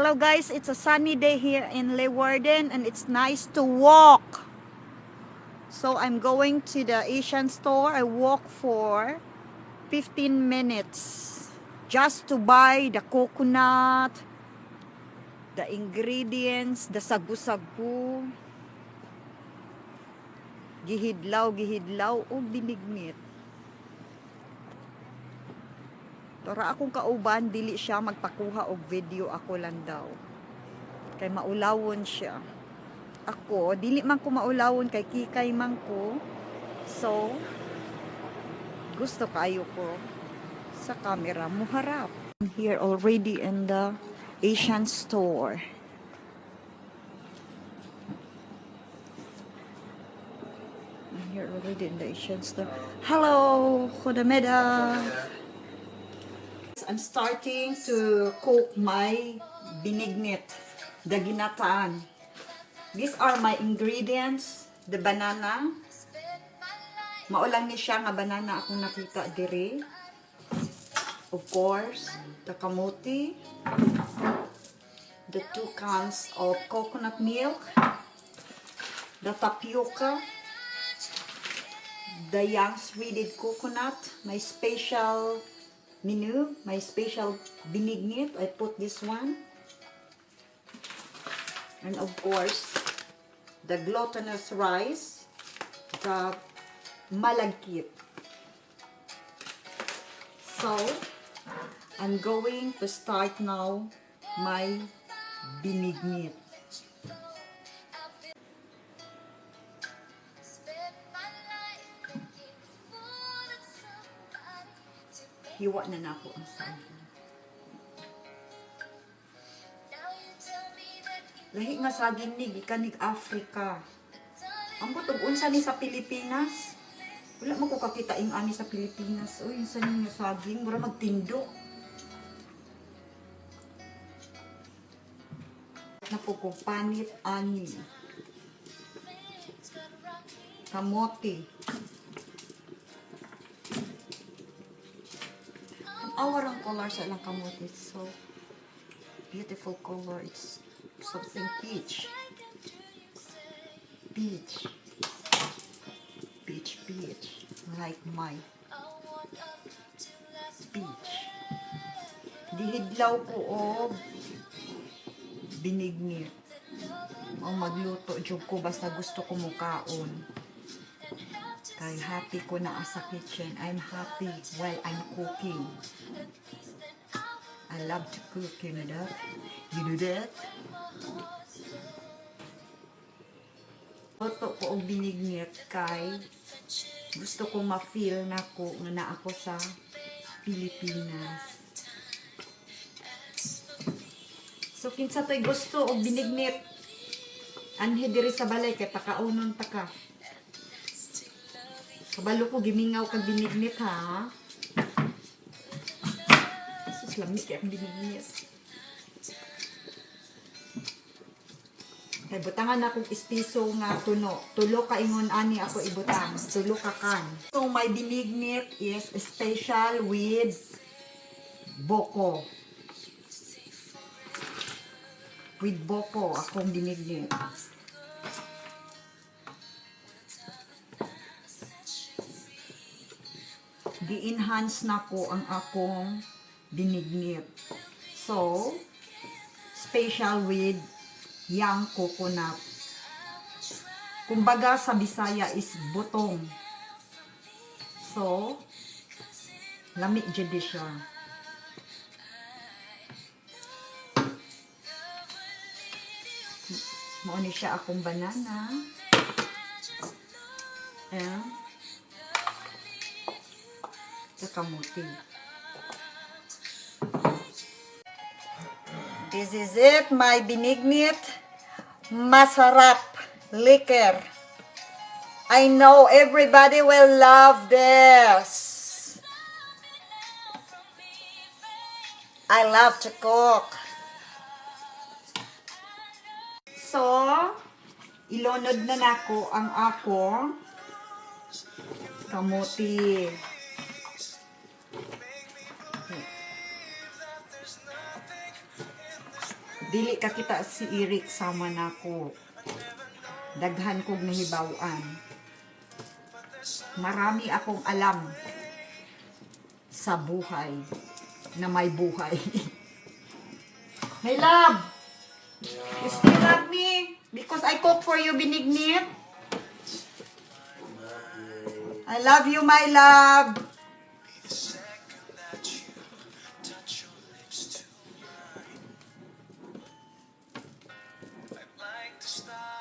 Hello guys, it's a sunny day here in Leeuwarden and it's nice to walk. So I'm going to the Asian store. I walk for 15 minutes just to buy the coconut, the ingredients, the sagu-sagu, gihidlaw, gihidlaw, o binignit. Tora akong kauban, dili siya magpakuha og video, ako lang daw. Kay maulawon siya. Ako, dili man ko maulawon kay kikay man ko. So, gusto kayo ko sa camera muharap. I'm here already in the Asian store. I'm here already in the Asian store. Hello, goedemiddag. I'm starting to cook my binignit, the ginataan. These are my ingredients, the banana. Mao lang ni siya nga banana akong nakita diri. Of course, the kamote, the 2 cans of coconut milk, the tapioca, the young shredded coconut, my special menu, my special binignit. I put this one. And of course, the glutinous rice, the malagkit. So, I'm going to start now my binignit. Hiwa na nako ang saging. Lahi nga saging ni gikan nig Africa. Ambot og unsa ni sa Pilipinas? Wala man ko kakita ing ani sa Pilipinas. Uy, unsa ni nga saging, mura magtindok. Na po ko panit ani. Kamote. Ang awar ang color sa ilang kamote. It's so beautiful color. It's something peach. Peach. Peach, peach. Like my peach. Gihidlaw ko og binignit. O magluto jud ko basta gusto ko mukaon. Kay happy ko na sa kitchen. I'm happy while I'm cooking. I love to cook, you know that? You know that? Luto ko og binignit kay gusto ko ma-feel na ko nga naa ako sa Pilipinas. So kinsa to'y gusto og binignit? Anhi diri sa balay kay pakaunon ta ka. Kabalo ko gimingaw kag binignit ha. Sus, lami kay ang binignit. Kay butangan akong ispiso nga tuno. Tulo ka ingon ani ako ibutang. Tulo ka kan. So my binignit is special with boko. With boko akong binignit. Gi-enhance na ko ang akong binignit. So, special with young coconut. Kumbaga sa Bisaya is butong. So, lami jud siya. Mao ni siya akong banana. And the kamote. This is it, my binignit. Masarap. Lekker. I know everybody will love this. I love to cook. So, ilunod na nako ang akong kamuti. Dili ka kita si Eric sama nako. Daghan kog nahibaw-an. Marami akong alam sa buhay na may buhay. My love, you still love me because I cook for you binignit? I love you, my love. The second that you touch your lips to mine, I'd like to stop.